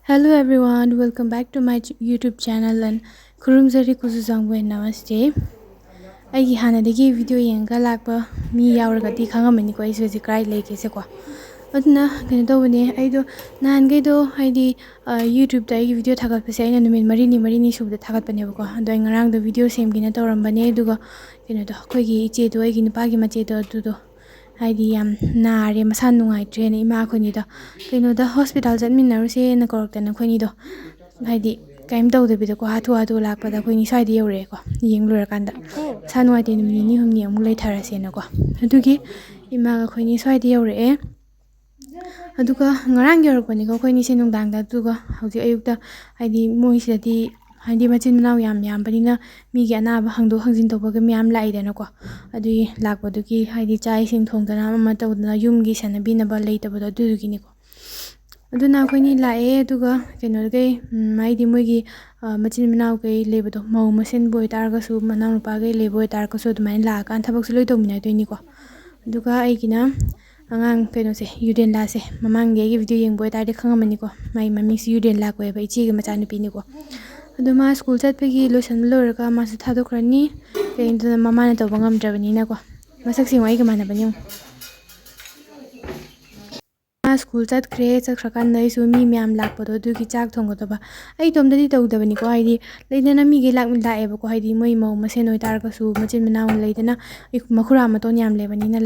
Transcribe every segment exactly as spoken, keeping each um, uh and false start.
Hello everyone, welcome back to my ch- YouTube channel and ꯈꯨꯔꯨꯝꯖꯔꯤ ꯀꯨꯖꯨ ꯆꯥꯡꯕꯨ and ꯅꯃꯁꯇꯦ꯫ ꯑꯩꯒꯤ ꯍꯥꯟꯅꯗꯒꯤ video ꯌꯦꯡꯉꯒ ꯂꯥꯛꯄ ꯃꯤ ꯌꯥꯎꯔꯒꯗꯤ ꯈꯪꯉꯝꯃꯅꯤꯀꯣ ꯑꯩꯁꯦ ꯍꯧꯖꯤꯛ ꯀꯗꯥꯏ ꯂꯩꯒꯦꯁꯦꯀꯣ꯫ ꯑꯗꯨꯅ ꯀꯩꯅꯣ ꯇꯧꯕꯅꯦ, ꯑꯩꯗꯣ ꯅꯍꯥꯟꯈꯩꯗꯣ ꯍꯥꯏꯗꯤ ꯌꯨꯇ꯭ꯌꯨꯕꯇ ꯑꯩꯒꯤ ꯚꯤꯗꯤꯑꯣ ꯊꯥꯒꯠꯄꯁꯦ ꯑꯩꯅ ꯅꯨꯃꯤꯠ ꯃꯔꯤꯅꯤ ꯃꯔꯤꯅꯤ ꯁꯨꯕꯗ ꯊꯥꯒꯠꯄꯅꯦꯕꯀꯣ꯫ ꯑꯗꯣ ꯑꯩ ꯉꯔꯥꯡꯗꯣ ꯚꯤꯗꯤꯑꯣ ꯁꯦꯝꯒꯦꯅ ꯇꯧꯔꯝꯕꯅꯦ, ꯑꯗꯨꯒ ꯀꯩꯅꯣꯗꯣ ꯑꯩꯈꯣꯏꯒꯤ ꯏꯆꯦꯗꯣ, ꯑꯩꯒꯤ ꯅꯨꯄꯥꯒꯤ ꯃꯆꯦꯗꯣ, ꯑꯗꯨꯗꯣ ꯍꯥꯏꯗꯤ ꯌꯥꯝ ꯅꯥꯔꯦ, ꯃꯁꯥ ꯅꯨꯡꯉꯥꯏꯇ꯭ꯔꯦꯅ ꯏꯃꯥ ꯑꯩꯈꯣꯏꯅꯤꯗꯣ ꯀꯩꯅꯣꯗ ꯍꯣꯁꯄꯤꯇꯥꯜ ꯆꯠꯃꯤꯟꯅꯔꯨꯁꯦꯅ ꯀꯧꯔꯛꯇꯅ ꯑꯩꯈꯣꯏꯅꯤꯗꯣ ꯍꯥꯏꯗꯤ ꯀꯩꯝ ꯇꯧꯗꯕꯤꯗꯀꯣ ꯍꯥꯊꯨ ꯍꯥꯊꯨ ꯂꯥꯛꯄꯗ ꯑꯩꯈꯣꯏꯅꯤ ꯁ꯭ꯋꯥꯏꯗ ꯌꯧꯔꯛꯑꯦꯀꯣ꯫ ꯌꯦꯡ ꯂꯣꯏꯔꯀꯥꯟꯗ ꯃꯁꯥ ꯅꯨꯡꯉꯥꯏꯇꯦ, ꯅꯨꯃꯤꯠ ꯅꯤꯅꯤ ꯍꯨꯝꯅꯤ ꯑꯃꯨꯛ ꯂꯩꯊꯔꯁꯦꯅꯀꯣ꯫ ꯑꯗꯨꯒꯤ ꯏꯃꯥꯒ ꯑꯩꯈꯣꯏꯅꯤ ꯁ꯭ꯋꯥꯏꯗ ꯌꯧꯔꯛꯑꯦ꯫ ꯑꯗꯨꯒ ꯉꯔꯥꯡ ꯌꯧꯔꯛꯄꯅꯤꯀꯣ ꯑꯩꯈꯣꯏꯅꯤꯁꯦ ꯅꯨꯡꯗꯥꯡꯗ꯫ ꯑꯗꯨꯒ ꯍꯧꯖꯤꯛ ꯑꯌꯨꯛꯇ ꯍꯥꯏꯗꯤ ꯃꯣꯏꯁꯤꯗꯗꯤ ꯍꯥꯏꯗꯤ ꯃꯆꯤꯟ ꯃꯅꯥꯎ ꯌꯥꯝ ꯌꯥꯝꯕꯅꯤꯅ ꯃꯤꯒꯤ ꯑꯅꯥꯕ ꯍꯪꯗꯣꯛ ꯍꯪꯖꯤꯟ ꯇꯧꯕꯒ ꯃꯌꯥꯝ ꯂꯥꯛꯏꯗꯅꯀꯣ꯫ ꯑꯗꯨꯒꯤ ꯂꯥꯛꯄꯗꯨꯒꯤ ꯍꯥꯏꯗꯤ ꯆꯥꯛ ꯏꯁꯤꯡ ꯊꯣꯡꯗꯅ ꯑꯃ ꯇꯧꯗꯅ ꯌꯨꯝꯒꯤ ꯁꯦꯟꯅꯕꯤꯅꯕ ꯂꯩꯇꯕꯗꯣ ꯑꯗꯨꯗꯨꯒꯤꯅꯤꯀꯣ꯫ ꯑꯗꯨꯅ ꯑꯩꯈꯣꯏꯅꯤ ꯂꯥꯛꯑꯦ꯫ ꯑꯗꯨꯒ ꯀꯩꯅꯣꯈꯩ, ꯎꯝ, ꯍꯥꯏꯗꯤ ꯃꯣꯏꯒꯤ, ꯑ, ꯃꯆꯤꯟ ꯃꯅꯥꯎꯈꯩ ꯂꯩꯕꯗꯣ, ꯃꯧ ꯃꯁꯦꯟꯕꯨ ꯑꯣꯏꯇꯥꯔꯒꯁꯨ, ꯃꯅꯥꯎꯅꯨꯄꯥꯈꯩ ꯂꯩꯕ ꯑꯣꯏꯇꯥꯔꯒꯁꯨ, ꯑꯗꯨꯃꯥꯏꯅ ꯂꯥꯛꯑꯀꯥꯟꯗ ꯊꯕꯛꯁꯦ ꯂꯣꯏ ꯇꯧꯃꯤꯟꯅꯗꯣꯏꯅꯤꯀꯣ꯫ ꯑꯗꯨꯒ ꯑꯩꯒꯤꯅ ꯑꯉꯥꯡ ꯀꯩꯅꯣꯁꯦ, ꯌꯨꯗꯦꯟꯗꯥꯁꯦ, ꯃꯃꯥꯡꯒꯤ ꯑꯩꯒꯤ ꯚꯤꯗꯤꯑꯣ ꯌꯦꯡꯕ ꯑꯣꯏꯇꯥꯔꯗꯤ ꯈꯪꯉꯝꯃꯅꯤꯀꯣ꯫ ꯃꯥꯒꯤ ꯃꯃꯤꯡꯁꯦ ꯌꯨꯗꯦꯟꯗꯥ ꯀꯧꯋꯦꯕ, ꯏꯆꯦꯒꯤ ꯃꯆꯥꯅꯨꯄꯤꯅꯤꯀꯣ꯫ ꯑꯗꯣ ꯃꯥ ꯁ꯭ꯀꯨꯜ ꯆꯠꯄꯒꯤ ꯂꯣꯏꯁꯟꯕ ꯂꯣꯏꯔꯒ ꯃꯥꯁꯨ ꯊꯥꯗꯣꯛꯈ꯭ꯔꯅꯤ꯫ ꯀꯩꯒꯤꯅꯣꯗ ꯃꯃꯥꯅ ꯇꯧꯕ ꯉꯝꯗ꯭ꯔꯕꯅꯤꯅꯀꯣ꯫ ꯃꯁꯛꯁꯦ ꯌꯦꯡꯉꯣ, ꯑꯩꯒ ꯃꯥꯟꯅꯕꯅꯤ ꯌꯦꯡꯉꯣ꯫ ꯃꯥ ꯁ꯭ꯀꯨꯜ ꯆꯠꯈ꯭ꯔꯦ꯫ ꯆꯠꯈ꯭ꯔꯀꯥꯟꯗ ꯑꯩꯁꯨ ꯃꯤ ꯃꯌꯥꯝ ꯂꯥꯛꯄꯗꯣ ꯑꯗꯨꯒꯤ ꯆꯥꯛ ꯊꯣꯡꯒꯗꯕ꯫ ꯑꯩ ꯏꯇꯣꯝꯗꯗꯤ ꯇꯧꯗꯕꯅꯤꯀꯣ, ꯍꯥꯏꯗꯤ ꯂꯩꯗꯅ ꯃꯤꯈꯩ ꯂꯥꯛ-, ꯂꯥꯛꯑꯦꯕꯀꯣ, ꯍꯥꯏꯗꯤ ꯃꯣꯏ ꯃꯧ ꯃꯁꯦꯟ ꯑꯣꯏꯇꯥꯔꯒꯁꯨ, ꯃꯆꯤꯟ ꯃꯅꯥꯎ ꯂꯩꯗꯅ, ꯑꯩ ꯃꯈꯨꯔꯥ ꯃꯇꯣꯟ ꯌꯥꯝ ꯂꯩꯕꯅꯤꯅ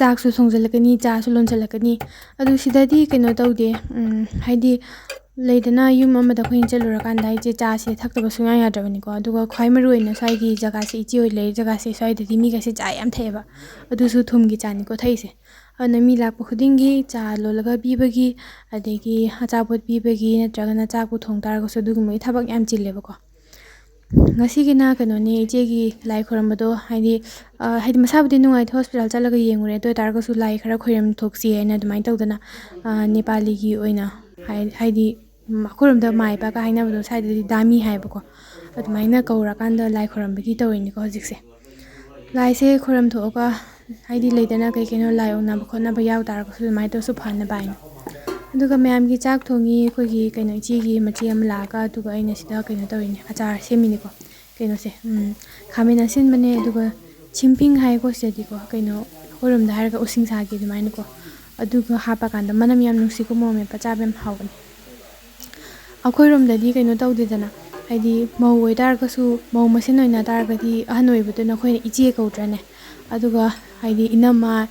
ꯆꯥꯛꯁꯨ ꯊꯣꯡꯖꯤꯜꯂꯛꯀꯅꯤ, ꯆꯥꯁꯨ ꯂꯣꯟꯁꯤꯜꯂꯛꯀꯅꯤ꯫ ꯑꯗꯨ ꯁꯤꯗꯗꯤ ꯀꯩꯅꯣ ꯇꯧꯗꯦ, ꯎꯝ, ꯍꯥꯏꯗꯤ ꯂꯩꯗꯅ ꯌꯨꯝ ꯑꯃꯗ ꯑꯩꯈꯣꯏꯅ ꯆꯠꯂꯨꯔꯀꯥꯟꯗ ꯑꯩꯁꯦ ꯆꯥꯁꯦ ꯊꯛꯇꯕ ꯁꯨꯡꯌꯥ ꯌꯥꯗ꯭ꯔꯕꯅꯤꯀꯣ꯫ ꯑꯗꯨꯒ ꯈ꯭ꯋꯥꯏ ꯃꯔꯨ ꯑꯣꯏꯅ ꯁ꯭ꯋꯥꯏꯒꯤ ꯖꯒꯥꯁꯦ, ꯏꯆꯦ ꯍꯣꯏ ꯂꯩꯔꯤ ꯖꯒꯥꯁꯦ, ꯁ꯭ꯋꯥꯏꯗꯗꯤ ꯃꯤꯒꯩꯁꯦ ꯆꯥ ꯌꯥꯝ ꯊꯛꯑꯦꯕ, ꯑꯗꯨꯁꯨ ꯊꯨꯝꯒꯤ ꯆꯥꯅꯤꯀꯣ ꯊꯛꯏꯁꯦ꯫ ꯑꯗꯨꯅ ꯃꯤ ꯂꯥꯛꯄ ꯈꯨꯗꯤꯡꯒꯤ ꯆꯥ ꯂꯣꯜꯂꯒ ꯄꯤꯕꯒꯤ, ꯑꯗꯒꯤ ꯑꯆꯥꯄꯣꯠ ꯄꯤꯕꯒꯤ, ꯅꯠꯇ꯭ꯔꯒꯅ ꯆꯥꯛꯄꯨ ꯊꯣꯡ ꯇꯥꯔꯒꯁꯨ ꯑꯗꯨꯒꯨꯝꯕꯒꯤ ꯊꯕꯛ ꯌꯥꯝ ꯆꯤꯜꯂꯦꯕꯀꯣ꯫ ꯉꯁꯤꯒꯤꯅ ꯀꯩꯅꯣꯅꯦ, ꯏꯆꯦꯒꯤ ꯂꯥꯏ ꯈꯣꯏꯔꯝꯕꯗꯣ, ꯍꯥꯏꯗꯤ, ꯑ, ꯍꯥꯏꯗꯤ ꯃꯁꯥꯕꯨꯗꯤ ꯅꯨꯡꯉꯥꯏꯇꯦ, ꯍꯣꯁꯄꯤꯇꯥꯜ ꯆꯠꯂꯒ ꯌꯦꯡꯉꯨꯔꯦ, ꯑꯗꯨ ꯑꯣꯏꯇꯥꯔꯒꯁꯨ ꯂꯥꯏ ꯈꯔ ꯈꯣꯏꯔꯝ ꯊꯣꯛꯁꯤ ꯍꯥꯏꯅ ꯑꯗꯨꯃꯥꯏꯅ ꯇꯧꯗꯅ, ꯑ, ꯅꯦꯄꯥꯂꯤꯒꯤ ꯑꯣꯏꯅ ꯍꯥꯏ-, ꯍꯥꯏꯗꯤ, ꯎꯝ, ꯑꯩꯈꯣꯏꯔꯣꯝꯗ ꯃꯥꯏꯕꯒ ꯍꯥꯏꯅꯕꯗꯣ, ꯁ꯭ꯋꯥꯏꯗꯗꯤ ꯗꯥꯃꯤ ꯍꯥꯏꯕꯀꯣ, ꯑꯗꯨꯃꯥꯏꯅ ꯀꯧꯔꯀꯥꯟꯗ ꯂꯥꯏ ꯈꯣꯏꯔꯝꯕꯒꯤ ꯇꯧꯔꯤꯅꯤꯀꯣ ꯍꯧꯖꯤꯛꯁꯦ꯫ ꯂꯥꯏꯁꯦ ꯈꯣꯏꯔꯝ ꯊꯣꯛꯑꯒ ꯍꯥꯏꯗꯤ ꯂꯩꯗꯅ ꯀꯩ ꯀꯩꯅꯣ ꯂꯥꯏ ꯑꯣꯛꯅꯕ ꯈꯣꯠꯅꯕ ꯌꯥꯎ ꯇꯥꯔꯒꯁꯨ ꯑꯗꯨꯃꯥꯏꯅ ꯇꯧꯔꯁꯨ ꯐꯅꯕ ꯍꯥꯏꯅ꯫ ꯑꯗꯨꯒ ꯃꯌꯥꯝꯒꯤ ꯆꯥꯛ ꯊꯣꯡꯉꯤ ꯑꯩꯈꯣꯏꯒꯤ ꯀꯩꯅꯣ ꯏꯆꯦꯒꯤ ꯃꯆꯦ ꯑꯃ ꯂꯥꯛꯑꯒ, ꯑꯗꯨꯒ ꯑꯩꯅ ꯁꯤꯗ ꯀꯩꯅꯣ ꯇꯧꯔꯤꯅꯦ, ꯑꯆꯥꯔ ꯁꯦꯝꯃꯤꯅꯤꯀꯣ꯫ ꯀꯩꯅꯣꯁꯦ, ꯎꯝ, ꯈꯥꯃꯦꯟ ꯑꯁꯤꯟꯕꯅꯦ, ꯑꯗꯨꯒ ꯁꯤꯝꯄꯤꯡ ꯍꯥꯏꯀꯣ ꯁꯤꯗꯗꯤꯀꯣ, ꯀꯩꯅꯣ ꯑꯩꯈꯣꯏꯔꯣꯝꯗ ꯍꯥꯏꯔꯒ ꯎꯁꯤꯡꯁꯥꯒꯤ ꯑꯗꯨꯃꯥꯏꯅꯀꯣ꯫ ꯑꯗꯨꯒ ꯍꯥꯞꯄꯀꯥꯟꯗ ꯃꯅꯝ ꯌꯥꯝ ꯅꯨꯡꯁꯤꯀꯣ, ꯃꯣꯔꯣꯛ ꯃꯦꯠꯄ ꯆꯥꯕ ꯌꯥꯝ ꯍꯥꯎꯕꯅꯦ꯫ ꯑꯩꯈꯣꯏꯔꯣꯝꯗꯗꯤ ꯀꯩꯅꯣ ꯇꯧꯗꯦꯗꯅ, ꯍꯥꯏꯗꯤ ꯃꯧ ꯑꯣꯏꯇꯥꯔꯒꯁꯨ, ꯃꯧ ꯃꯁꯦꯟ ꯑꯣꯏꯅ ꯇꯥꯔꯒꯗꯤ ꯑꯍꯟ ꯑꯣꯏꯕꯗꯨꯅ ꯑꯩꯈꯣꯏꯅ ꯏꯆꯦ ꯀꯧꯗ꯭ꯔꯅꯦ? ꯑꯗꯨꯒ ꯍꯥꯏꯗꯤ ꯏꯅꯝꯃ,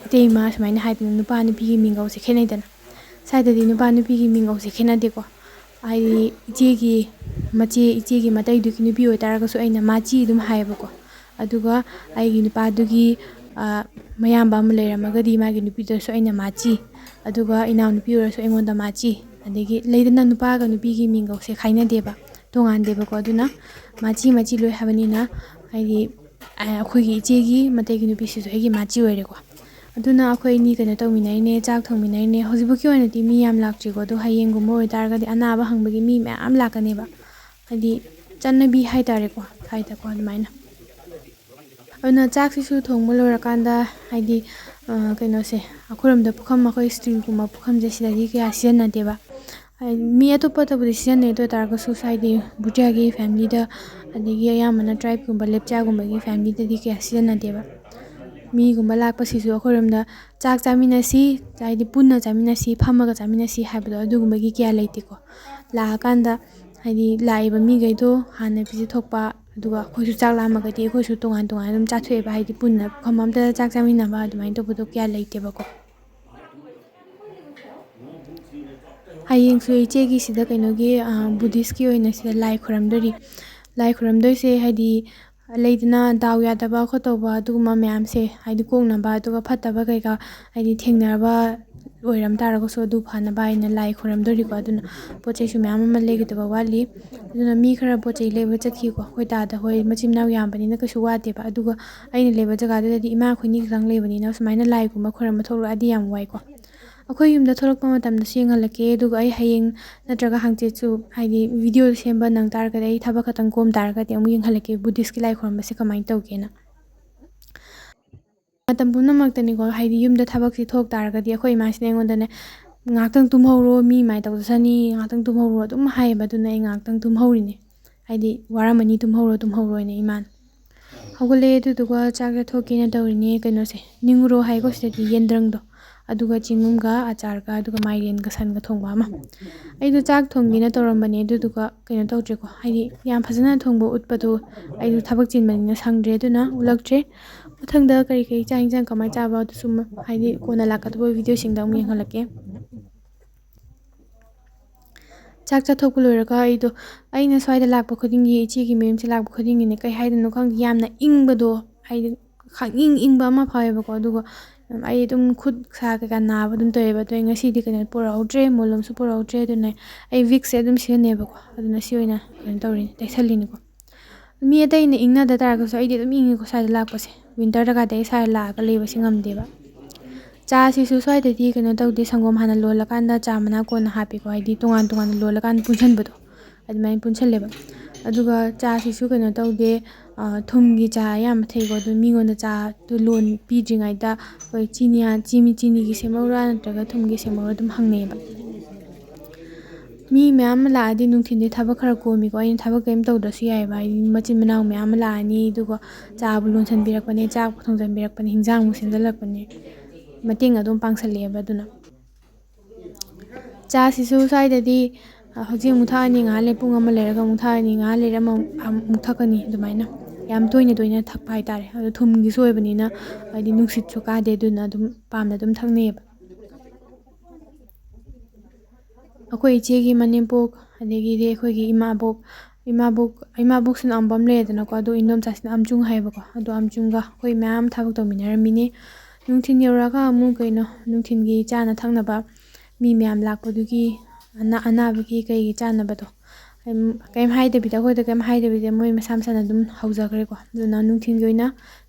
ꯏꯇꯩꯃ ꯁꯨꯃꯥꯏꯅ ꯍꯥꯏꯗꯅ ꯅꯨꯄꯥ ꯅꯨꯄꯤꯒꯤ ꯃꯤꯡꯒꯧꯁꯦ ꯈꯦꯠꯅꯩꯗꯅ꯫ ꯁ꯭ꯋꯥꯏꯗꯗꯤ ꯅꯨꯄꯥ ꯅꯨꯄꯤꯒꯤ ꯃꯤꯡꯒꯧꯁꯦ ꯈꯦꯠꯅꯗꯦꯀꯣ꯫ ꯍꯥꯏꯗꯤ ꯏꯆꯦꯒꯤ ꯃꯆꯦ, ꯏꯆꯦꯒꯤ ꯃꯇꯩꯗꯨꯒꯤ ꯅꯨꯄꯤ ꯑꯣꯏꯇꯥꯔꯒꯁꯨ ꯑꯩꯅ ꯃꯥꯆꯤ ꯑꯗꯨꯝ ꯍꯥꯏꯌꯦꯕꯀꯣ꯫ ꯑꯗꯨꯒ ꯑꯩꯒꯤ ꯅꯨꯄꯥꯗꯨꯒꯤ, ꯑ, ꯃꯌꯥꯝꯕ ꯑꯃ ꯂꯩꯔꯝꯃꯒꯗꯤ ꯃꯥꯒꯤ ꯅꯨꯄꯤꯗꯁꯨ ꯑꯩꯅ ꯃꯥꯆꯤ, ꯑꯗꯨꯒ ꯏꯅꯥꯎꯅꯨꯄꯤ ꯑꯣꯏꯔꯁꯨ ꯑꯩꯉꯣꯟꯗ ꯃꯥꯆꯤ꯫ ꯑꯗꯒꯤ ꯂꯩꯗꯅ ꯅꯨꯄꯥꯒ ꯅꯨꯄꯤꯒꯤ ꯃꯤꯡꯒꯧꯁꯦ ꯈꯥꯏꯅꯗꯦꯕ, ꯇꯣꯉꯥꯟꯗꯦꯕꯀꯣ꯫ ꯑꯗꯨꯅ ꯃꯥꯆꯤ ꯃꯥꯆꯤ ꯂꯣꯏ ꯍꯥꯏꯕꯅꯤꯅ ꯍꯥꯏꯗꯤ, ꯑ, ꯑꯩꯈꯣꯏꯒꯤ ꯏꯆꯦꯒꯤ ꯃꯇꯩꯒꯤ ꯅꯨꯄꯤꯁꯤꯁꯨ ꯑꯩꯒꯤ ꯃꯥꯆꯤ ꯑꯣꯏꯔꯦꯀꯣ꯫ ꯑꯗꯨꯅ ꯑꯩꯈꯣꯏ ꯑꯅꯤ ꯀꯩꯅꯣ ꯇꯧꯃꯤꯟꯅꯔꯤꯅꯦ, ꯆꯥꯛ ꯊꯣꯡꯃꯤꯟꯅꯔꯤꯅꯦ꯫ ꯍꯧꯖꯤꯛꯐꯥꯎꯀꯤ ꯑꯣꯏꯅꯗꯤ ꯃꯤ ꯌꯥꯝ ꯂꯥꯛꯇ꯭ꯔꯤꯀꯣ, ꯑꯗꯣ ꯍꯌꯦꯡꯒꯨꯝꯕ ꯑꯣꯏꯇꯥꯔꯒꯗꯤ ꯑꯅꯥꯕ ꯍꯪꯕꯒꯤ ꯃꯤ ꯃꯌꯥꯝ ꯂꯥꯛꯀꯅꯦꯕ꯫ ꯍꯥꯏꯗꯤ ꯆꯠꯅꯕꯤ ꯍꯥꯏꯇꯥꯔꯦꯀꯣ, ꯁ꯭ꯋꯥꯏꯗꯀꯣ ꯑꯗꯨꯃꯥꯏꯅ꯫ ꯑꯗꯨꯅ ꯆꯥꯛꯁꯤꯁꯨ ꯊꯣꯡꯕ ꯂꯣꯏꯔꯀꯥꯟꯗ ꯍꯥꯏꯗꯤ, ꯑ, ꯀꯩꯅꯣꯁꯦ, ꯑꯩꯈꯣꯏꯔꯣꯝꯗ ꯄꯨꯈꯝ, ꯑꯩꯈꯣꯏ ꯏꯁꯇꯤꯜꯒꯨꯝꯕ ꯄꯨꯈꯝꯁꯦ ꯁꯤꯗꯗꯤ ꯀꯌꯥ ꯁꯤꯖꯤꯟꯅꯗꯦꯕ꯫ ꯍꯥꯏꯗꯤ ꯃꯤ ꯑꯇꯣꯞꯄꯗꯕꯨꯗꯤ ꯁꯤꯖꯤꯟꯅꯩ, ꯑꯗꯨ ꯑꯣꯏ ꯇꯥꯔꯒꯁꯨ ꯁ꯭ꯋꯥꯏꯗꯤ ꯚꯨꯇꯤꯌꯥꯒꯤ ꯐꯦꯃꯤꯂꯤꯗ, ꯑꯗꯒꯤ ꯑꯌꯥꯝꯕꯅ ꯇ꯭ꯔꯥꯏꯕꯀꯨꯝꯕ, ꯂꯦꯞꯆꯥꯒꯨꯝꯕꯒꯤ ꯐꯦꯃꯤꯂꯤꯗꯗꯤ ꯀꯌꯥ ꯁꯤꯖꯤꯟꯅꯗꯦꯕ꯫ ꯃꯤꯒꯨꯝꯕ ꯂꯥꯛꯄꯁꯤꯁꯨ ꯑꯩꯈꯣꯏꯔꯣꯝꯗ ꯆꯥꯛ ꯆꯥꯃꯤꯟꯅꯁꯤ, ꯍꯥꯏꯗꯤ ꯄꯨꯟꯅ ꯆꯥꯃꯤꯟꯅꯁꯤ, ꯐꯝꯃꯒ ꯆꯥꯃꯤꯟꯅꯁꯤ ꯍꯥꯏꯕꯗꯣ ꯑꯗꯨꯒꯨꯝꯕꯒꯤ ꯀꯌꯥ ꯂꯩꯇꯦꯀꯣ꯫ ꯂꯥꯛꯑꯀꯥꯟꯗ ꯍꯥꯏꯗꯤ ꯂꯥꯛꯏꯕ ꯃꯤꯈꯩꯗꯣ ꯍꯥꯟꯅ ꯄꯤꯖꯊꯣꯛꯄ, ꯑꯗꯨꯒ ꯑꯩꯈꯣꯏꯁꯨ ꯆꯥꯛ ꯂꯥꯝꯃꯒꯗꯤ ꯑꯩꯈꯣꯏꯁꯨ ꯇꯣꯉꯥꯟ ꯇꯣꯉꯥꯟ ꯑꯗꯨꯝ ꯆꯥꯊꯣꯛꯑꯦꯕ, ꯍꯥꯏꯗꯤ ꯄꯨꯟꯅ ꯄꯨꯈꯝ ꯑꯝꯇꯗ ꯆꯥꯛ ꯆꯥꯃꯤꯟꯅꯕ ꯑꯗꯨꯃꯥꯏꯅ ꯇꯧꯕꯗꯣ ꯀꯌꯥ ꯂꯩꯇꯦꯕꯀꯣ꯫ ꯍꯌꯦꯡꯁꯨ ꯏꯆꯦꯒꯤ ꯁꯤꯗ ꯀꯩꯅꯣꯒꯤ, ꯑ, ꯕꯨꯙꯤꯁꯀꯤ ꯑꯣꯏꯅ ꯁꯤꯗ ꯂꯥꯏ ꯈꯨꯔꯝꯗꯣꯔꯤ꯫ ꯂꯥꯏ ꯈꯨꯔꯝꯗꯣꯏꯁꯦ ꯍꯥꯏꯗꯤ ꯂꯩꯗꯅ ꯗꯥꯎ ꯌꯥꯗꯕ ꯈꯣꯠꯇꯧꯕ ꯑꯗꯨꯒꯨꯝꯕ ꯃꯌꯥꯝꯁꯦ ꯍꯥꯏꯗꯤ ꯀꯣꯛꯅꯕ, ꯑꯗꯨꯒ ꯐꯠꯇꯕ ꯀꯩꯀꯥ ꯍꯥꯏꯗꯤ ꯊꯦꯡꯅꯔꯕ ꯑꯣꯏꯔꯝ ꯇꯥꯔꯒꯁꯨ ꯑꯗꯨ ꯐꯅꯕ ꯍꯥꯏꯅ ꯂꯥꯏ ꯈꯣꯏꯔꯝꯗꯣꯔꯤꯀꯣ꯫ ꯑꯗꯨꯅ ꯄꯣꯠ ꯆꯩꯁꯨ ꯃꯌꯥꯝ ꯑꯃ ꯂꯩꯒꯗꯕ ꯋꯥꯠꯂꯤ꯫ ꯑꯗꯨꯅ ꯃꯤ ꯈꯔ ꯄꯣꯠ ꯆꯩ ꯂꯩꯕ ꯆꯠꯈꯤꯀꯣ꯫ ꯑꯩꯈꯣꯏ ꯗꯥꯗꯥ ꯍꯣꯏ ꯃꯆꯤꯟ ꯃꯅꯥꯎ ꯌꯥꯝꯕꯅꯤꯅ ꯀꯩꯁꯨ ꯋꯥꯗꯦꯕ꯫ ꯑꯗꯨꯒ ꯑꯩꯅ ꯂꯩꯕ ꯖꯒꯥꯗꯨꯗꯗꯤ ꯏꯃꯥ ꯑꯩꯈꯣꯏꯅꯤ ꯈꯛꯇꯪ ꯂꯩꯕꯅꯤꯅ ꯁꯨꯃꯥꯏꯅ ꯂꯥꯏꯒꯨꯝꯕ ꯈꯣꯏꯔꯝꯕ ꯊꯣꯛꯂꯛꯑꯗꯤ ꯌꯥꯝ ꯋꯥꯏꯀꯣ꯫ ꯑꯩꯈꯣꯏ ꯌꯨꯝꯗ ꯊꯣꯛꯂꯛꯄ ꯃꯇꯝꯗꯁꯨ ꯌꯦꯡꯍꯜꯂꯛꯀꯦ꯫ ꯑꯗꯨꯒ ꯑꯩ ꯍꯌꯦꯡ ꯅꯠꯇ꯭ꯔꯒ ꯍꯪꯆꯤꯠꯁꯨ, ꯍꯥꯏꯗꯤ, ꯚꯤꯗꯤꯑꯣ ꯁꯦꯝꯕ ꯅꯪ ꯇꯥꯔꯒꯗꯤ, ꯑꯩ ꯊꯕꯛ ꯈꯛꯇꯪ ꯀꯣꯝ ꯇꯥꯔꯒꯗꯤ ꯑꯃꯨꯛ ꯌꯦꯡꯍꯜꯂꯛꯀꯦ ꯕꯨꯙꯤꯁꯀꯤ ꯂꯥꯏ ꯈꯨꯔꯨꯝꯕꯁꯦ ꯀꯃꯥꯏꯅ ꯇꯧꯒꯦꯅ꯫ ꯃꯇꯝ ꯄꯨꯝꯅꯃꯛꯇꯅꯤꯀꯣ, ꯍꯥꯏꯗꯤ, ꯌꯨꯝꯗ ꯊꯕꯛꯁꯤ ꯊꯣꯛ ꯇꯥꯔꯒꯗꯤ ꯑꯩꯈꯣꯏ ꯏꯃꯥꯁꯤꯅ ꯑꯩꯉꯣꯟꯗꯅꯦ, "ꯉꯥꯏꯍꯥꯛꯇꯪ ꯇꯨꯝꯍꯧꯔꯣ, ꯃꯤ ꯃꯥꯏ ꯇꯧꯖꯁꯅꯤ, ꯉꯥꯏꯍꯥꯛꯇꯪ ꯇꯨꯝꯍꯧꯔꯣ" ꯑꯗꯨꯝ ꯍꯥꯏꯌꯦꯕ꯫ ꯑꯗꯨꯅ ꯑꯩ ꯉꯥꯏꯍꯥꯛꯇꯪ ꯇꯨꯝꯍꯧꯔꯤꯅꯦ, ꯍꯥꯏꯗꯤ, "ꯋꯥꯔꯝꯃꯅꯤ, ꯇꯨꯝꯍꯧꯔꯣ, ꯇꯨꯝꯍꯧꯔꯣ" ꯍꯥꯏꯅ ꯏꯃꯥꯅ꯫ ꯍꯧꯒꯠꯂꯦ, ꯑꯗꯨꯗꯨꯒ ꯆꯥꯛ ꯆꯥꯊꯣꯛꯀꯦꯅ ꯇꯧꯔꯤꯅꯦ꯫ ꯀꯩꯅꯣꯁꯦ, ꯅꯤꯡꯉꯨꯔꯣ ꯍꯥꯏꯀꯣ ꯁꯤꯗꯗꯤ, ꯌꯦꯟꯗ꯭ꯔꯪꯗꯣ, ꯑꯗꯨꯒ ꯆꯤꯡꯒꯨꯝꯒ ꯑꯆꯥꯔꯒ ꯑꯗꯨꯒ ꯃꯥꯏꯔꯦꯟꯒ ꯁꯟꯒ ꯊꯣꯡꯕ ꯑꯃ꯫ ꯑꯩꯗꯣ ꯆꯥꯛ ꯊꯣꯡꯒꯦꯅ ꯇꯧꯔꯝꯕꯅꯦ, ꯑꯗꯨꯗꯨꯒ ꯀꯩꯅꯣ ꯇꯧꯗ꯭ꯔꯦꯀꯣ, ꯍꯥꯏꯗꯤ, ꯌꯥꯝ ꯐꯖꯅ ꯊꯣꯡꯕ ꯎꯠꯄꯗꯣ ꯑꯩꯗꯣ ꯊꯕꯛ ꯆꯤꯟꯕꯅꯤꯅ ꯁꯪꯗ꯭ꯔꯦ꯫ ꯑꯗꯨꯅ ꯎꯠꯂꯛꯇ꯭ꯔꯦ꯫ ꯃꯊꯪꯗ ꯀꯔꯤ ꯀꯔꯤ ꯆꯥꯛ ꯏꯟꯁꯥꯡ ꯀꯃꯥꯏꯅ ꯆꯥꯕ ꯑꯗꯨꯁꯨ ꯃ-, ꯍꯥꯏꯗꯤ, ꯀꯣꯟꯅ ꯂꯥꯛꯀꯗꯕ ꯚꯤꯗꯤꯑꯣꯁꯤꯡꯗ ꯑꯃꯨꯛ ꯌꯦꯡꯍꯜꯂꯛꯀꯦ꯫ ꯆꯥꯛ ꯆꯥꯊꯣꯛꯄ ꯂꯣꯏꯔꯒ ꯑꯩꯗꯣ, ꯑꯩꯅ ꯁ꯭ꯋꯥꯏꯗ ꯂꯥꯛꯄ ꯈꯨꯗꯤꯡꯒꯤ, ꯏꯆꯦꯒꯤ ꯃꯌꯨꯝꯁꯦ ꯂꯥꯛꯄ ꯈꯨꯗꯤꯡꯒꯤꯅꯦ, ꯀꯩ ꯍꯥꯏꯗꯣꯏꯅꯣ ꯈꯪꯗꯦ, ꯌꯥꯝꯅ ꯏꯪꯕꯗꯣ, ꯍꯥꯏꯗꯤ, ꯈꯪꯏꯪ ꯏꯪꯕ ꯑꯃ ꯐꯥꯎꯋꯦꯕꯀꯣ꯫ ꯑꯗꯨꯒ ꯑꯩ ꯑꯗꯨꯝ ꯈꯨꯠ ꯁꯥ ꯀꯩꯀꯥ ꯅꯥꯕ ꯑꯗꯨꯝ ꯇꯧꯋꯦꯕ꯫ ꯑꯗꯣ ꯑꯩ ꯉꯁꯤꯗꯤ ꯀꯩꯅꯣ ꯄꯨꯔꯛꯍꯧꯗ꯭ꯔꯦ, ꯃꯣꯂꯣꯝꯁꯨ ꯄꯨꯔꯛꯍꯧꯗ꯭ꯔꯦ꯫ ꯑꯗꯨꯅ ꯑꯩ ꯋꯤꯛꯁꯦ ꯑꯗꯨꯝ ꯁꯤꯖꯤꯟꯅꯩꯕꯀꯣ꯫ ꯑꯗꯨꯅ ꯁꯤ ꯑꯣꯏꯅ ꯀꯩꯅꯣ ꯇꯧꯔꯤꯅꯤ, ꯇꯩꯁꯜꯂꯤꯅꯤꯀꯣ꯫ ꯃꯤ ꯑꯇꯩꯅ ꯏꯪꯅꯗ ꯇꯥꯔꯒꯁꯨ ꯑꯩꯗꯤ ꯑꯗꯨꯝ ꯏꯪꯉꯤꯀꯣ ꯁ꯭ꯋꯥꯏꯗ ꯂꯥꯛꯄꯁꯦ꯫ ꯋꯤꯟꯇꯔꯗꯒꯗꯤ ꯑꯩ ꯁ꯭ꯋꯥꯏꯗ ꯂꯥꯛꯑꯒ ꯂꯩꯕꯁꯦ ꯉꯝꯗꯦꯕ꯫ ꯆꯥꯁꯤꯁꯨ ꯁ꯭ꯋꯥꯏꯗꯗꯤ ꯀꯩꯅꯣ ꯇꯧꯗꯦ, ꯁꯪꯒꯣꯝ ꯍꯥꯟꯅ ꯂꯣꯜꯂꯀꯥꯟꯗ ꯆꯥ ꯃꯅꯥ ꯀꯣꯟꯅ ꯍꯥꯞꯄꯤꯀꯣ, ꯍꯥꯏꯗꯤ ꯇꯣꯉꯥꯟ ꯇꯣꯉꯥꯟꯅ ꯂꯣꯜꯂꯀꯥꯟꯗ ꯄꯨꯟꯁꯤꯟꯕꯗꯣ, ꯑꯗꯨꯃꯥꯏꯅ ꯄꯨꯟꯁꯜꯂꯦꯕ꯫ ꯑꯗꯨꯒ ꯆꯥꯁꯤꯁꯨ ꯀꯩꯅꯣ ꯇꯧꯗꯦ, ꯑ, ꯊꯨꯝꯒꯤ ꯆꯥ ꯑꯌꯥꯝꯕ ꯊꯛꯏꯀꯣ꯫ ꯑꯗꯨ ꯃꯤꯉꯣꯟꯗ ꯆꯥꯗꯣ ꯂꯣꯟ ꯄꯤꯗ꯭ꯔꯤꯉꯩꯗ ꯑꯩꯈꯣꯏ ꯆꯤꯅꯤ ꯍꯥꯟ-, ꯆꯤꯅꯤ, ꯆꯤꯅꯤꯒꯤ ꯁꯦꯝꯍꯧꯔꯥ ꯅꯠꯇ꯭ꯔꯒ ꯊꯨꯝꯒꯤ ꯁꯦꯝꯍꯧꯔꯥ ꯑꯗꯨꯝ ꯍꯪꯅꯩꯌꯦꯕ꯫ ꯃꯤ ꯃꯌꯥꯝ ꯑꯃ ꯂꯥꯛꯑꯗꯤ ꯅꯨꯡꯊꯤꯟꯗꯤ ꯊꯕꯛ ꯈꯔ ꯀꯣꯝꯃꯤꯀꯣ꯫ ꯑꯩꯅ ꯊꯕꯛ ꯀꯔꯤꯝ ꯇꯧꯗ꯭ꯔꯁꯨ ꯌꯥꯏꯑꯕ꯫ ꯍꯥꯏꯗꯤ ꯃꯆꯤꯟ ꯃꯅꯥꯎ ꯃꯌꯥꯝ ꯑꯃ ꯂꯥꯛꯑꯅꯤ, ꯑꯗꯨꯒ ꯆꯥꯕꯨ ꯂꯣꯟꯁꯤꯟꯕꯤꯔꯛꯄꯅꯦ, ꯆꯥꯛꯄꯨ ꯊꯣꯡꯖꯟꯕꯤꯔꯛꯄꯅꯦ, ꯍꯤꯟꯖꯥꯡꯕꯨ ꯁꯦꯝꯖꯜꯂꯛꯄꯅꯦ, ꯃꯇꯦꯡ ꯑꯗꯨꯝ ꯄꯥꯡꯁꯜꯂꯛꯑꯦꯕ꯫ ꯑꯗꯨꯅ ꯆꯥꯁꯤꯁꯨ ꯁ꯭ꯋꯥꯏꯗꯗꯤ, ꯑ, ꯍꯧꯖꯤꯛ ꯑꯃꯨꯛ ꯊꯛꯑꯅꯤ, ꯉꯥꯏꯍꯥꯛ ꯂꯩ, ꯄꯨꯡ ꯑꯃ ꯂꯩꯔꯒ ꯑꯃꯨꯛ ꯊꯛꯑꯅꯤ, ꯉꯥꯏꯍꯥꯛ ꯂꯩꯔ ꯑꯃꯨꯛ, ꯑꯃꯨꯛ ꯊꯛꯀꯅꯤ꯫ ꯑꯗꯨꯃꯥꯏꯅ ꯌꯥꯝ ꯇꯣꯏꯅ ꯇꯣꯏꯅ ꯊꯛꯄ ꯍꯥꯏꯇꯥꯔꯦ꯫ ꯑꯗꯣ ꯊꯨꯝꯒꯤꯁꯨ ꯑꯣꯏꯕꯅꯤꯅ, ꯍꯥꯏꯗꯤ, ꯅꯨꯡꯁꯤꯠꯁꯨ ꯀꯥꯗꯦ, ꯑꯗꯨꯅ ꯑꯗꯨꯝ ꯄꯥꯝꯅ ꯑꯗꯨꯝ ꯊꯛꯅꯩꯌꯦꯕ꯫ ꯑꯩꯈꯣꯏ ꯏꯆꯦꯒꯤ ꯃꯅꯦꯝꯄꯣꯛ, ꯑꯗꯒꯤꯗꯤ ꯑꯩꯈꯣꯏꯒꯤ ꯏꯃꯥꯕꯣꯛ, ꯏꯃꯥꯕꯣꯛ, ꯏꯃꯥꯕꯣꯛꯁꯤꯅ ꯑꯝꯕꯝ ꯂꯩꯔꯦꯗꯅꯀꯣ, ꯑꯗꯣ ꯏꯟꯗꯣꯝꯆꯥꯁꯤꯅ ꯑꯝꯆꯨꯡ ꯍꯥꯏꯌꯦꯕꯀꯣ꯫ ꯑꯗꯣ ꯑꯝꯆꯨꯡꯒ ꯑꯩꯈꯣꯏ ꯃꯌꯥꯝ ꯊꯕꯛ ꯇꯧꯃꯤꯟꯅꯔꯝꯃꯤꯅꯦ꯫ ꯅꯨꯡꯊꯤꯜ ꯌꯧꯔꯛꯑꯒ ꯑꯃꯨꯛ ꯀꯩꯅꯣ, ꯅꯨꯡꯊꯤꯜꯒꯤ ꯆꯥꯅ ꯊꯛꯅꯕ, ꯃꯤ ꯃꯌꯥꯝ ꯂꯥꯛꯄꯗꯨꯒꯤ, ꯑꯅꯥ-, ꯑꯅꯥꯕꯒꯤ ꯀꯩꯒꯤ ꯆꯥꯅꯕꯗꯣ, ꯀꯩꯝ, ꯀꯩꯝ ꯍꯥꯏꯗꯕꯤꯗ, ꯑꯩꯈꯣꯏꯗ ꯀꯩꯝ ꯍꯥꯏꯗꯕꯤꯗ ꯃꯣꯏ ꯃꯁꯥ ꯃꯁꯥꯅ ꯑꯗꯨꯝ ꯍꯧꯖꯈ꯭ꯔꯦꯀꯣ꯫ ꯑꯗꯨꯅ ꯅꯨꯡꯊꯤꯜꯒꯤ ꯑꯣꯏꯅ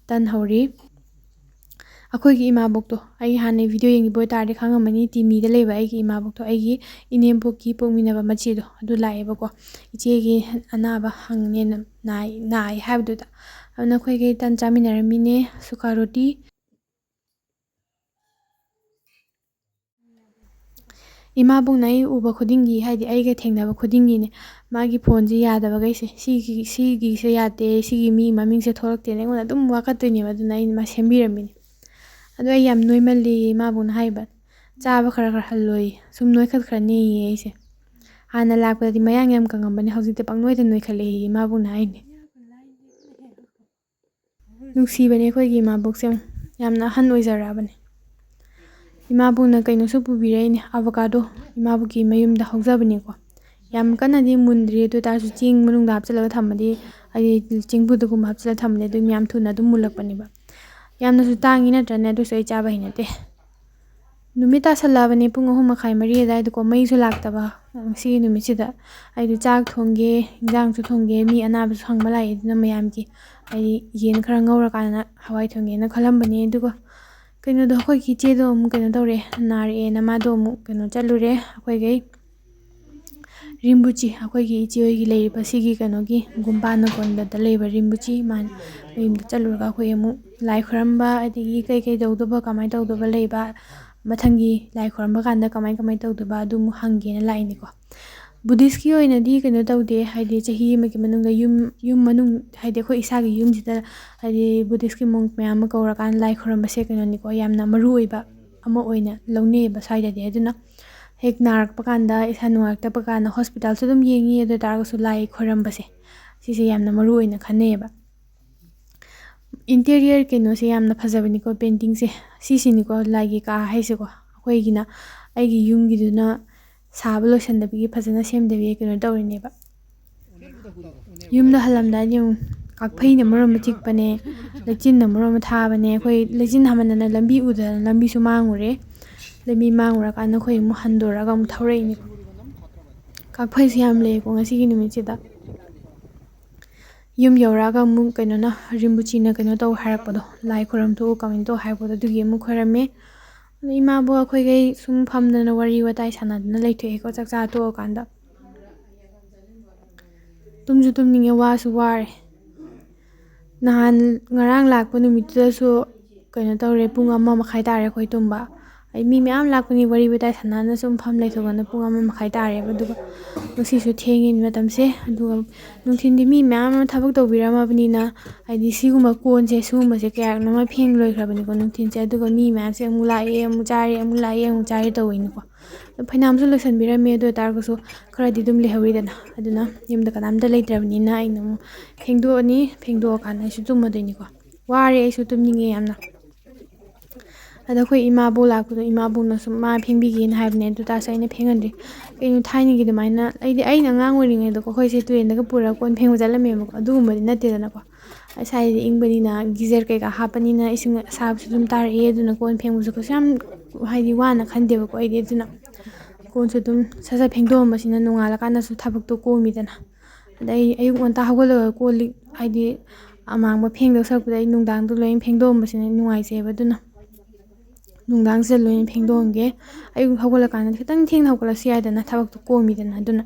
ꯇꯟ ꯍꯧꯔꯤ꯫ ꯑꯩꯈꯣꯏꯒꯤ ꯏꯃꯥꯕꯣꯛꯇꯣ, ꯑꯩ ꯍꯥꯟꯅꯩ ꯚꯤꯗꯤꯑꯣ ꯌꯦꯡꯈꯤꯕ ꯑꯣꯏꯇꯥꯔꯗꯤ ꯈꯪꯉꯝꯃꯅꯤ, ꯇꯤꯃꯤꯗ ꯂꯩꯕ ꯑꯩꯒꯤ ꯏꯃꯥꯕꯣꯛꯇꯣ, ꯑꯩꯒꯤ ꯏꯅꯦꯝꯄꯣꯛꯀꯤ ꯄꯣꯛꯃꯤꯟꯅꯕ ꯃꯆꯦꯗꯣ ꯑꯗꯨ ꯂꯥꯛꯑꯦꯕꯀꯣ꯫ ꯏꯆꯦꯒꯤ ꯑꯅꯥꯕ ꯍꯪꯅꯦꯅ, ꯅꯥꯏ, ꯅꯥꯏ ꯍꯥꯏꯕꯗꯨꯗ꯫ ꯑꯗꯨꯅ ꯑꯩꯈꯣꯏꯒꯩ ꯇꯟ ꯆꯥꯃꯤꯟꯅꯔꯝꯃꯤꯅꯦ, ꯁꯨꯈꯥ ꯔꯣꯇꯤ꯫ ꯏꯃꯥꯕꯣꯛꯅ ꯑꯩ ꯎꯕ ꯈꯨꯗꯤꯡꯒꯤ, ꯍꯥꯏꯗꯤ ꯑꯩꯒ ꯊꯦꯡꯅꯕ ꯈꯨꯗꯤꯡꯒꯤꯅꯦ, ꯃꯥꯒꯤ ꯐꯣꯟꯁꯦ ꯌꯥꯗꯕꯈꯩꯁꯦ, ꯁꯤꯒꯤ, ꯁꯤꯒꯤꯁꯦ ꯌꯥꯗꯦ, ꯁꯤꯒꯤ ꯃꯤ ꯃꯃꯤꯡꯁꯦ ꯊꯣꯛꯂꯛꯇꯦꯅ ꯑꯩꯉꯣꯟꯗ ꯑꯗꯨꯝ ꯋꯥꯀꯠꯇꯣꯏꯅꯦꯕ꯫ ꯑꯗꯨꯅ ꯑꯩꯅ ꯃꯥ ꯁꯦꯝꯕꯤꯔꯝꯃꯤꯅꯦ꯫ ꯑꯗꯣ ꯑꯩ ꯌꯥꯝ ꯅꯣꯏꯃꯜꯂꯦꯌꯦ, ꯏꯃꯥꯕꯣꯛꯅ ꯍꯥꯏꯕ, "ꯆꯥꯕ ꯈꯔ ꯈꯔ ꯍꯜꯂꯣꯌꯦ, ꯁꯨꯝ ꯅꯣꯏꯈꯠꯈ꯭ꯔꯅꯦꯌꯦ ꯑꯩꯁꯦ꯫ ꯍꯥꯟꯅ ꯂꯥꯛꯄꯗꯗꯤ ꯃꯌꯥꯡ ꯌꯥꯝ ꯀꯪꯉꯝꯕꯅꯦ, ꯍꯧꯖꯤꯛꯇꯤ ꯄꯪꯅꯣꯏꯗ ꯅꯣꯏꯈꯠꯂꯦꯌꯦ", ꯏꯃꯥꯕꯣꯛꯅ ꯍꯥꯏꯅꯦ꯫ ꯅꯨꯡꯁꯤꯕꯅꯦ ꯑꯩꯈꯣꯏꯒꯤ ꯏꯃꯥꯕꯣꯛꯁꯦ ꯌꯥꯝ, ꯌꯥꯝꯅ ꯑꯍꯟ ꯑꯣꯏꯖꯔꯛꯑꯕꯅꯦ꯫ ꯏꯃꯥꯕꯣꯛꯅ ꯀꯩꯅꯣꯁꯨ ꯄꯨꯕꯤꯔꯛꯏꯅꯦ, ꯑꯦꯚꯣꯀꯥꯗꯣ꯫ ꯏꯃꯥꯕꯣꯛꯀꯤ ꯃꯌꯨꯝꯗ ꯍꯧꯖꯕꯅꯦꯀꯣ꯫ ꯌꯥꯝ ꯀꯟꯅꯗꯤ ꯃꯨꯟꯗ꯭ꯔꯤ, ꯑꯗꯨ ꯑꯣꯏ ꯇꯥꯔꯁꯨ ꯆꯦꯡ ꯃꯅꯨꯡꯗ ꯍꯥꯞꯆꯤꯜꯂꯒ ꯊꯝꯃꯗꯤ, ꯍꯥꯏꯗꯤ ꯆꯦꯡꯕꯨꯗꯒꯨꯝꯕ ꯍꯥꯞꯆꯤꯜꯂꯒ ꯊꯝꯃꯗꯤ ꯑꯗꯨꯝ ꯌꯥꯝ ꯊꯨꯅ ꯑꯗꯨꯝ ꯃꯨꯜꯂꯛꯄꯅꯦꯕ꯫ ꯌꯥꯝꯅꯁꯨ ꯇꯥꯡꯉꯤ ꯅꯠꯇ꯭ꯔꯅꯦ, ꯑꯗꯨꯁꯨ ꯑꯩ ꯆꯥꯕ ꯍꯩꯅꯗꯦ꯫ ꯅꯨꯃꯤꯠ ꯇꯥꯁꯜꯂꯛꯑꯕꯅꯦ, ꯄꯨꯡ ꯑꯍꯨꯝ ꯃꯈꯥꯏ, ꯃꯔꯤ ꯑꯗꯨꯋꯥꯏꯗꯀꯣ, ꯃꯩꯁꯨ ꯂꯥꯛꯇꯕ꯫ ꯉꯁꯤꯒꯤ ꯅꯨꯃꯤꯠꯁꯤꯗ ꯑꯩꯗꯣ ꯆꯥꯛ ꯊꯣꯡꯒꯦ, ꯏꯟꯖꯥꯡꯁꯨ ꯊꯣꯡꯒꯦ, ꯃꯤ ꯑꯅꯥꯕꯁꯨ ꯍꯪꯕ ꯂꯥꯛꯑꯦ, ꯑꯗꯨꯅ ꯃꯌꯥꯝꯒꯤ, ꯍꯥꯏꯗꯤ, ꯌꯦꯟ ꯈꯔ ꯉꯧꯔꯀꯥꯟꯗ ꯍꯋꯥꯏ ꯊꯣꯡꯒꯦꯅ ꯈꯜꯂꯝꯕꯅꯦ꯫ ꯑꯗꯨꯒ ꯀꯩꯅꯣꯗꯣ, ꯑꯩꯈꯣꯏꯒꯤ ꯏꯆꯦꯗꯣ ꯑꯃꯨꯛ ꯀꯩꯅꯣ ꯇꯧꯔꯦ, ꯅꯥꯔꯛꯑꯦꯅ ꯃꯥꯗꯣ ꯑꯃꯨꯛ ꯀꯩꯅꯣ ꯆꯠꯂꯨꯔꯦ꯫ ꯑꯩꯈꯣꯏꯒꯩ ꯔꯤꯝꯕꯨꯆꯤ, ꯑꯩꯈꯣꯏꯒꯤ ꯏꯆꯦ ꯍꯣꯏꯒꯤ ꯂꯩꯔꯤꯕ ꯁꯤꯒꯤ ꯀꯩꯅꯣꯒꯤ ꯒꯨꯝꯕꯥ ꯅꯀꯣꯟꯗꯗ ꯂꯩꯕ ꯔꯤꯝꯕꯨꯆꯤ ꯃꯥ ꯃꯌꯨꯝꯗ ꯆꯠꯂꯨꯔꯒ ꯑꯩꯈꯣꯏ ꯑꯃꯨꯛ ꯂꯥꯏ ꯈꯣꯏꯔꯝꯕ, ꯑꯗꯒꯤ ꯀꯩ ꯀꯩ ꯇꯧꯗꯧꯕ, ꯀꯃꯥꯏꯅ ꯇꯧꯗꯧꯕ ꯂꯩꯕ, ꯃꯊꯪꯒꯤ ꯂꯥꯏ ꯈꯣꯏꯔꯝꯕ ꯀꯥꯟꯗ ꯀꯃꯥꯏ ꯀꯃꯥꯏ ꯇꯧꯗꯣꯏꯕ, ꯑꯗꯨ ꯑꯃꯨꯛ ꯍꯪꯒꯦꯅ ꯂꯥꯛꯏꯅꯤꯀꯣ꯫ ꯕꯨꯙꯤꯁꯀꯤ ꯑꯣꯏꯅꯗꯤ ꯀꯩꯅꯣ ꯇꯧꯗꯦ, ꯍꯥꯏꯗꯤ ꯆꯍꯤ ꯑꯃꯒꯤ ꯃꯅꯨꯡꯗ ꯌꯨꯝ, ꯌꯨꯝ ꯃꯅꯨꯡ, ꯍꯥꯏꯗꯤ ꯑꯩꯈꯣꯏ ꯏꯁꯥꯒꯤ ꯌꯨꯝꯁꯤꯗ, ꯍꯥꯏꯗꯤ ꯕꯨꯙꯤꯁꯀꯤ ꯃꯣꯡ ꯃꯌꯥꯝ ꯑꯃ ꯀꯧꯔꯀꯥꯟꯗ ꯂꯥꯏ ꯈꯣꯏꯔꯝꯕꯁꯦ ꯀꯩꯅꯣꯅꯤꯀꯣ, ꯌꯥꯝꯅ ꯃꯔꯨ ꯑꯣꯏꯕ ꯑꯃ ꯑꯣꯏꯅ ꯂꯧꯅꯩꯌꯦꯕ ꯁ꯭ꯋꯥꯏꯗꯗꯤ꯫ ꯑꯗꯨꯅ ꯍꯦꯛ ꯅꯥꯔꯛꯄ ꯀꯥꯟꯗ, ꯏꯁꯥ ꯅꯨꯡꯉꯥꯏꯔꯛꯇꯕ ꯀꯥꯟꯗ ꯍꯣꯁꯄꯤꯇꯥꯜꯁꯨ ꯑꯗꯨꯝ ꯌꯦꯡꯉꯤ, ꯑꯗꯨ ꯑꯣꯏ ꯇꯥꯔꯒꯁꯨ ꯂꯥꯏ ꯈꯣꯏꯔꯝꯕꯁꯦ ꯁꯤꯁꯦ ꯌꯥꯝꯅ ꯃꯔꯨ ꯑꯣꯏꯅ ꯈꯟꯅꯩꯌꯦꯕ꯫ ꯏꯟꯇꯦꯔꯤꯌꯔ ꯀꯩꯅꯣꯁꯦ ꯌꯥꯝꯅ ꯐꯖꯕꯅꯤꯀꯣ, ꯄꯦꯟꯇꯤꯡꯁꯦ꯫ ꯁꯤꯁꯤꯅꯤꯀꯣ ꯂꯥꯏꯒꯤ ꯀꯥ ꯍꯥꯏꯁꯦꯀꯣ꯫ ꯑꯩꯈꯣꯏꯒꯤꯅ, ꯑꯩꯒꯤ ꯌꯨꯝꯒꯤꯗꯨꯅ ꯁꯥꯕ ꯂꯣꯏꯁꯟꯗꯕꯤꯒꯤ, ꯐꯖꯅ ꯁꯦꯝꯗꯕꯤꯒꯤ ꯀꯩꯅꯣ ꯇꯧꯔꯤꯅꯦꯕ꯫ ꯌꯨꯝꯗ ꯍꯜꯂꯝꯗꯥꯏꯗ ꯌꯦꯡꯉꯨ, ꯀꯥꯛꯐꯩꯅ ꯃꯔꯣꯟ ꯑꯃ ꯆꯤꯛꯄꯅꯦ, ꯂꯩꯆꯤꯟꯅ ꯃꯔꯣꯟ ꯑꯃ ꯊꯥꯕꯅꯦ꯫ ꯑꯩꯈꯣꯏ ꯂꯩꯆꯤꯟ ꯊꯥꯃꯟꯗꯅ ꯂꯝꯕꯤ ꯎꯗꯗꯅ ꯂꯝꯕꯤꯁꯨ ꯃꯥꯡꯉꯨꯔꯦ꯫ ꯂꯝꯕꯤ ꯃꯥꯡꯉꯨꯔꯀꯥꯟꯗ ꯑꯩꯈꯣꯏ ꯑꯃꯨꯛ ꯍꯟꯗꯣꯔꯛꯑꯒ ꯑꯃꯨꯛ ꯊꯧꯔꯛꯏꯅꯦ꯫ ꯀꯥꯛꯐꯩꯁꯨ ꯌꯥꯝ ꯂꯩꯌꯦꯀꯣ ꯉꯁꯤꯒꯤ ꯅꯨꯃꯤꯠꯁꯤꯗ꯫ ꯌꯨꯝ ꯌꯧꯔꯛꯑꯒ ꯑꯃꯨꯛ ꯀꯩꯅꯣꯅ, ꯔꯤꯝꯕꯨꯆꯤꯅ ꯀꯩꯅꯣ ꯇꯧ ꯍꯥꯏꯔꯛꯄꯗꯣ, ꯂꯥꯏ ꯈꯨꯔꯨꯝ ꯊꯣꯛꯎ, ꯀꯃꯥꯏꯅ ꯇꯧ ꯍꯥꯏꯔꯛꯄꯗꯣ, ꯑꯗꯨꯒꯤ ꯑꯃꯨꯛ ꯈꯣꯏꯔꯝꯃꯦ꯫ ꯑꯗꯣ ꯏꯃꯥꯕꯨ ꯑꯩꯈꯣꯏꯈꯩ ꯁꯨꯝ ꯐꯝꯗꯅ ꯋꯥꯔꯤ ꯋꯥꯇꯥꯏ ꯁꯥꯟꯅꯗꯅ ꯂꯩꯊꯣꯛꯑꯦꯀꯣ ꯆꯥꯛ ꯆꯥ ꯇꯣꯛꯑꯀꯥꯟꯗ꯫ ꯇꯨꯝꯁꯨ ꯇꯨꯝꯅꯤꯡꯉꯦ, ꯋꯥꯁꯨ ꯋꯥꯔꯦ꯫ ꯅꯍꯥꯟ, ꯉꯔꯥꯡ ꯂꯥꯛꯄ ꯅꯨꯃꯤꯠꯇꯨꯗꯁꯨ ꯀꯩꯅꯣ ꯇꯧꯔꯦ, ꯄꯨꯡ ꯑꯃ ꯃꯈꯥꯏ ꯇꯥꯔꯦ ꯑꯩꯈꯣꯏ ꯇꯨꯝꯕ꯫ ꯑꯩ ꯃꯤ ꯃꯌꯥꯝ ꯂꯥꯛꯄꯅꯤ, ꯋꯥꯔꯤ ꯋꯥꯇꯥꯏ ꯁꯥꯟꯅꯅ ꯁꯨꯝ ꯐꯝ ꯂꯩꯊꯣꯛꯀꯥꯟꯗ ꯄꯨꯡ ꯑꯃ ꯃꯈꯥꯏ ꯇꯥꯔꯦꯕ꯫ ꯑꯗꯨꯒ ꯉꯁꯤꯁꯨ ꯊꯦꯡꯉꯤ ꯃꯇꯝꯁꯦ꯫ ꯑꯗꯨꯒ ꯅꯨꯡꯊꯤꯟꯗꯤ ꯃꯤ ꯃꯌꯥꯝ ꯑꯃ ꯊꯕꯛ ꯇꯧꯕꯤꯔꯝꯃꯕꯅꯤꯅ, ꯍꯥꯏꯗꯤ ꯁꯤꯒꯨꯝꯕ ꯀꯣꯟꯁꯦ, ꯁꯤꯒꯨꯝꯕꯁꯦ ꯀꯌꯥꯔꯛꯅꯣꯃ ꯐꯦꯡ ꯂꯣꯏꯈ꯭ꯔꯕꯅꯤꯀꯣ ꯅꯨꯡꯊꯤꯟꯁꯦ꯫ ꯑꯗꯨꯒ ꯃꯤ ꯃꯌꯥꯝꯁꯦ ꯑꯃꯨꯛ ꯂꯥꯛꯑꯦ, ꯑꯃꯨꯛ ꯆꯥꯔꯦ, ꯑꯃꯨꯛ ꯂꯥꯛꯑꯦ, ꯑꯃꯨꯛ ꯆꯥꯔꯦ ꯇꯧꯋꯤꯅꯤꯀꯣ꯫ ꯑꯗꯣ ꯐꯩꯅꯥꯝꯁꯨ ꯂꯣꯏꯁꯟꯕꯤꯔꯝꯃꯦ, ꯑꯗꯨ ꯑꯣꯏ ꯇꯥꯔꯒꯁꯨ ꯈꯔꯗꯤ ꯑꯗꯨꯝ ꯂꯩꯍꯧꯔꯤꯗꯅ꯫ ꯑꯗꯨꯅ ꯌꯨꯝꯗ ꯀꯅꯥꯝꯇ ꯂꯩꯇ꯭ꯔꯕꯅꯤꯅ ꯑꯩꯅ ꯑꯃꯨꯛ ꯐꯦꯡꯗꯣꯛꯑꯅꯤ, ꯐꯦꯡꯗꯣꯛꯑꯀꯥꯟꯗ ꯑꯩꯁꯨ ꯇꯨꯝꯃꯗꯣꯏꯅꯤꯀꯣ꯫ ꯋꯥꯔꯦ, ꯑꯩꯁꯨ ꯇꯨꯝꯅꯤꯡꯉꯦ ꯌꯥꯝꯅ꯫ ꯑꯗ ꯑꯩꯈꯣꯏ ꯏꯃꯥꯕꯣꯛ ꯂꯥꯛꯄꯗꯣ, ꯏꯃꯥꯕꯣꯛꯅꯁꯨ ꯃꯥ ꯐꯦꯡꯕꯤꯒꯦꯅ ꯍꯥꯏꯕꯅꯦ, ꯑꯗꯨ ꯇꯥꯔꯁꯨ ꯑꯩꯅ ꯐꯦꯡꯍꯟꯗ꯭ꯔꯤ꯫ ꯀꯩꯅꯣ, ꯊꯥꯏꯅꯒꯤ ꯑꯗꯨꯃꯥꯏꯅ, ꯑꯩꯗꯤ, ꯑꯩꯅ ꯑꯉꯥꯡ ꯑꯣꯏꯔꯤꯉꯩꯗꯀꯣ ꯑꯩꯈꯣꯏꯁꯦ ꯇꯨꯔꯦꯟꯗꯒ ꯄꯨꯔꯒ ꯀꯣꯟ ꯐꯦꯡꯕ ꯆꯠꯂꯝꯃꯦꯕꯀꯣ, ꯑꯗꯨꯒꯨꯝꯕꯗꯤ ꯅꯠꯇꯦꯗꯅꯀꯣ꯫ ꯁ꯭ꯋꯥꯏꯗꯗꯤ ꯏꯪꯕꯅꯤꯅ ꯒꯤꯖꯔ ꯀꯩꯀꯥ ꯍꯥꯞꯄꯅꯤꯅ ꯏꯁꯤꯡ ꯑꯁꯥꯕꯁꯨ ꯑꯗꯨꯝ ꯇꯥꯔꯛꯑꯦ, ꯑꯗꯨꯅ ꯀꯣꯟ ꯐꯦꯡꯕꯁꯨ ꯀꯩꯁꯨ ꯌꯥꯝ, ꯍꯥꯏꯗꯤ, ꯋꯥꯅ ꯈꯟꯗꯦꯕꯀꯣ ꯑꯩꯗꯤ꯫ ꯑꯗꯨꯅ ꯀꯣꯟꯁꯨ ꯑꯗꯨꯝ ꯁꯠ ꯁꯠ ꯐꯦꯡꯗꯣꯛꯑꯝꯕꯁꯤꯅ ꯅꯣꯡꯉꯥꯜꯂꯀꯥꯟꯗꯁꯨ ꯊꯕꯛꯇꯣ ꯀꯣꯝꯃꯤꯗꯅ꯫ ꯑꯗꯩ ꯑꯌꯨꯛ ꯉꯟꯇꯥ ꯍꯧꯒꯠꯂꯒ ꯀꯣꯜ ꯂꯤꯛ, ꯍꯥꯏꯗꯤ, ꯑꯃꯥꯡꯕ ꯐꯦꯡꯗꯧ ꯁꯔꯨꯛꯄꯨꯗꯤ ꯑꯩ ꯅꯨꯡꯗꯥꯡꯗ ꯂꯣꯏꯅ ꯐꯦꯡꯗꯣꯛꯑꯝꯕꯁꯤꯅ ꯅꯨꯡꯉꯥꯏꯖꯩꯑꯕ꯫ ꯑꯗꯨꯅ ꯅꯨꯡꯗꯥꯡꯁꯤꯗ ꯂꯣꯏꯅ ꯐꯦꯡꯗꯣꯛꯑꯝꯒꯦ꯫ ꯑꯌꯨꯛ ꯍꯧꯒꯠꯂꯀꯥꯟꯗ ꯈꯤꯇꯪ ꯊꯦꯡꯅ ꯍꯧꯒꯠꯂꯁꯨ ꯌꯥꯏꯗꯅ, ꯊꯕꯛꯇꯣ ꯀꯣꯝꯃꯤꯗꯅ꯫ ꯑꯗꯨꯅ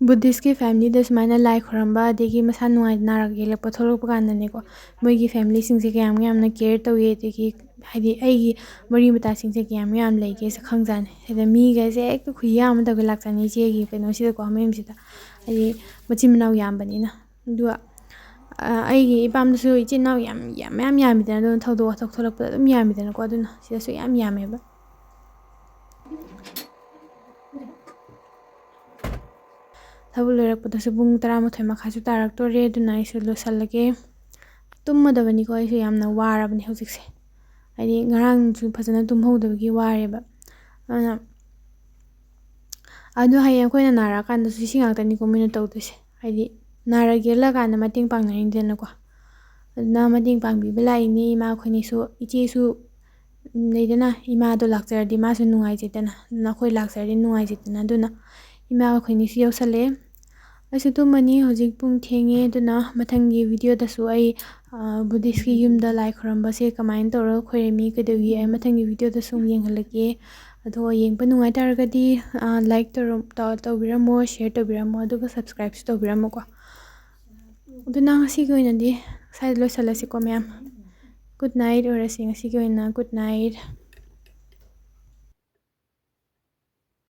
ꯕꯨꯙꯤꯁꯀꯤ ꯐꯦꯃꯤꯂꯤꯗ ꯁꯨꯃꯥꯏꯅ ꯂꯥꯏ ꯈꯣꯏꯔꯝꯕ, ꯑꯗꯒꯤ ꯃꯁꯥ ꯅꯨꯡꯉꯥꯏ, ꯅꯥꯔꯛ ꯌꯦꯛꯂꯛꯄ ꯊꯣꯛꯂꯛꯄ ꯀꯥꯟꯗꯅꯦꯀꯣ, ꯃꯣꯏꯒꯤ ꯐꯦꯃꯤꯂꯤꯁꯤꯡꯁꯦ ꯀꯌꯥꯝ ꯌꯥꯝꯅ ꯀꯦꯌꯔ ꯇꯧꯏ, ꯑꯗꯒꯤ, ꯍꯥꯏꯗꯤ, ꯑꯩꯒꯤ ꯃꯔꯤ ꯃꯇꯥꯁꯤꯡꯁꯦ ꯀꯌꯥꯝ ꯌꯥꯝ ꯂꯩꯒꯦꯁꯦ ꯈꯪꯖꯥꯠꯅꯤ꯫ ꯁꯤꯗ ꯃꯤꯒꯁꯦ ꯍꯦꯛꯇ ꯈꯨꯌꯥꯝ ꯑꯃ ꯇꯧꯒꯦ ꯂꯥꯛꯆꯥꯅꯤ ꯏꯆꯦꯒꯤ ꯀꯩꯅꯣꯁꯤꯗꯀꯣ, ꯃꯌꯨꯝꯁꯤꯗ꯫ ꯍꯥꯏꯗꯤ, ꯃꯆꯤꯟ ꯃꯅꯥꯎ ꯌꯥꯝꯕꯅꯤꯅ꯫ ꯑꯗꯨꯒ, ꯑ, ꯑꯩꯒꯤ ꯏꯄꯥꯝꯗꯁꯨ ꯏꯆꯤꯟ ꯏꯅꯥꯎ ꯌꯥꯝ, ꯌꯥꯝ, ꯃꯌꯥꯝ ꯌꯥꯝꯃꯤꯗꯅ, ꯑꯗꯨꯅ ꯊꯧꯗꯣꯛ ꯋꯥꯊꯣꯛ ꯊꯣꯛꯂꯛꯄꯗ ꯑꯗꯨꯝ ꯌꯥꯝꯃꯤꯗꯅꯀꯣ, ꯑꯗꯨꯅ ꯁꯤꯗꯁꯨ ꯌꯥꯝ ꯌꯥꯝꯃꯦꯕ꯫ ꯊꯕꯛ ꯂꯣꯏꯔꯛꯄꯗꯁꯨ ꯄꯨꯡ ꯇꯔꯥꯃꯥꯊꯣꯏ ꯃꯈꯥꯏꯁꯨ ꯇꯥꯔꯛꯇꯣꯔꯦ, ꯑꯗꯨꯅ ꯑꯩꯁꯨ ꯂꯣꯏꯁꯜꯂꯒꯦ꯫ ꯇꯨꯝꯃꯗꯕꯅꯤꯀꯣ, ꯑꯩꯁꯨ ꯌꯥꯝꯅ ꯋꯥꯔꯕꯅꯦ ꯍꯧꯖꯤꯛꯁꯦ꯫ ꯍꯥꯏꯗꯤ ꯉꯔꯥꯡꯁꯨ ꯐꯖꯅ ꯇꯨꯝꯍꯧꯗꯕꯒꯤ ꯋꯥꯔꯦꯕ꯫ ꯑꯗꯨꯅ ꯑꯗꯣ ꯍꯌꯦꯡ ꯑꯩꯈꯣꯏꯅ ꯅꯥꯔꯛꯑꯀꯥꯟꯗꯁꯨ ꯁꯤ ꯉꯥꯛꯇꯅꯤꯀꯣ ꯃꯣꯏꯅ ꯇꯧꯗꯣꯏꯁꯦ꯫ ꯍꯥꯏꯗꯤ ꯅꯥꯔꯒ ꯌꯦꯛꯂꯀꯥꯟꯗ ꯃꯇꯦꯡ ꯄꯥꯡꯅꯔꯤꯅꯤꯗꯅꯀꯣ꯫ ꯑꯗꯨꯅ ꯃꯇꯦꯡ ꯄꯥꯡꯕꯤꯕ ꯂꯥꯛꯏꯅꯦ ꯏꯃꯥ ꯑꯩꯈꯣꯏꯅꯤꯁꯨ꯫ ꯏꯆꯦꯁꯨ, ꯎꯝ, ꯂꯩꯗꯅ, ꯏꯃꯥꯗꯣ ꯂꯥꯛꯆꯔꯗꯤ ꯃꯥꯁꯨ ꯅꯨꯡꯉꯥꯏꯖꯩꯗꯅ꯫ ꯑꯗꯨꯅ ꯑꯩꯈꯣꯏ ꯂꯥꯛꯆꯔꯗꯤ ꯅꯨꯡꯉꯥꯏꯖꯩꯗꯅ꯫ ꯑꯗꯨꯅ ꯏꯃꯥ ꯑꯩꯈꯣꯏꯅꯤꯁꯨ ꯌꯧꯁꯜꯂꯛꯑꯦ꯫ ꯑꯩꯁꯨ ꯇꯨꯝꯃꯅꯤ, ꯍꯧꯖꯤꯛ ꯄꯨꯡ ꯊꯦꯡꯉꯦ꯫ ꯑꯗꯨꯅ ꯃꯊꯪꯒꯤ ꯚꯤꯗꯤꯑꯣꯗꯁꯨ ꯑꯩ, ꯑ, ꯕꯨꯙꯤꯁꯀꯤ ꯌꯨꯝꯗ ꯂꯥꯏ ꯈꯨꯔꯝꯕꯁꯦ ꯀꯃꯥꯏꯅ ꯇꯧꯔꯒ ꯈꯣꯏꯔꯝꯃꯤ, ꯀꯩꯗꯧꯏ, ꯑꯩ ꯃꯊꯪꯒꯤ ꯚꯤꯗꯤꯑꯣꯗꯁꯨ ꯑꯃꯨꯛ ꯌꯦꯡꯍꯜꯂꯛꯀꯦ꯫ ꯑꯗꯣ ꯌꯦꯡꯕ ꯅꯨꯡꯉꯥꯏ ꯇꯥꯔꯒꯗꯤ, ꯑ, like ꯇꯧꯔꯝ-, ꯇꯧ-, ꯇꯧꯕꯤꯔꯝꯃꯣ, share ꯇꯧꯕꯤꯔꯝꯃꯣ, ꯑꯗꯨꯒ subscribeꯁꯨ ꯇꯧꯕꯤꯔꯝꯃꯣꯀꯣ꯫ ꯑꯗꯨꯅ ꯉꯁꯤꯒꯤ ꯑꯣꯏꯅꯗꯤ ꯁ꯭ꯋꯥꯏꯗ ꯂꯣꯏꯁꯤꯜꯂꯁꯤꯀꯣ ꯃꯌꯥꯝ꯫ Good night ꯑꯣꯏꯔꯁꯤ ꯉꯁꯤꯒꯤ ꯑꯣꯏꯅ꯫ Good night꯫